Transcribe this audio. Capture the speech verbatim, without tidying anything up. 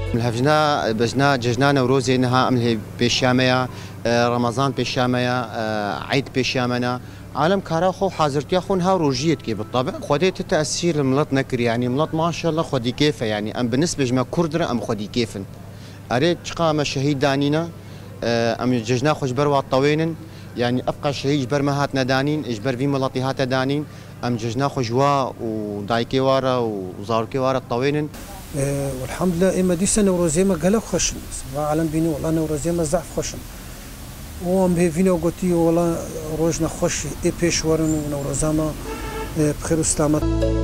Em li hevjina bejna cejna Newrozê niha em lê pêşiya me ya, e, Remezan pêşiya me ya, e, Eyd pêşiya me ne. Alem kara xwe û hazirtiya xwe niha rojiyê dike bi tabi. Xwedê ti tesîr li milet nekir, yanî milet maşallah xwedî kêf e, yanî em bi nisbê ji me Kurd re em xwedî kêf in. Erê çiqa me şehîd danîne, e, em cejna xwe ji ber wa tewênin, yanî evqa şehîd ji ber me hatine danîn, ji ber vî miletî hate danîn. Em cejna xwe ji wa û dayikê wa re û zarokê wa re tewênin. Elhamdulillah, ê me dîsa Newrozê me gelek xweş in. Va alem bînî, wela Newrozê me zehf xweş in. Û em hêvîne û gotî, wela rojna xweş ê pêş werin û Newroza me, e, bi xêr û selamet.